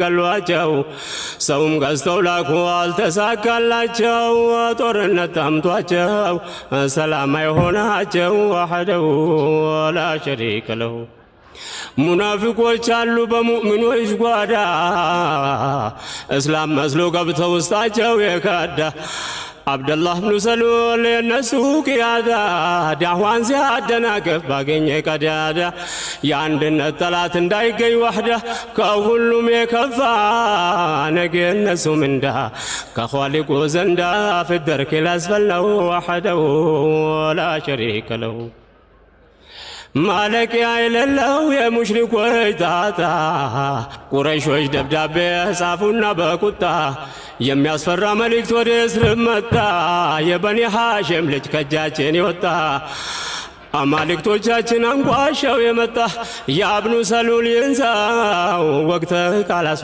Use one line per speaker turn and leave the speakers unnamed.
ቀሏቸው ሰውም ገዝተው ላኩ አልተሳካላቸው። ጦርነት ጠምቷቸው ሰላም አይሆናቸው። وحده لا شريك له። ሙናፊቆች አሉ በሙእሚኖች ጓዳ፣ እስላም መስሎ ገብተው ውስጣቸው የካዳ። አብደላህ ብኑ ሰሉል የነሱ ቅያዳ፣ ዳዕዋን ሲያደናቅፍ ባገኘ ቀዳዳ፣ የአንድነት ጠላት እንዳይገኝ ዋሕዳ። ከሁሉም የከፋ ነገ እነሱ ምንዳ ከኻሊቁ ዘንዳ في الدرك الأسفل ነው። وحده لا شريك له። ማለቂያ የሌለው የሙሽሪኮች ጣጣ፣ ቁረይሾች ደብዳቤ ጻፉና በቁጣ የሚያስፈራ መልእክት ወደ እስርብ መጣ። የበኒ ሐሽም ልጅ ከእጃችን ይወጣ፣ አማልክቶቻችን አንቋሸው የመጣ የአብኑ ሰሉል ይንሳው ወቅተ ቃላስ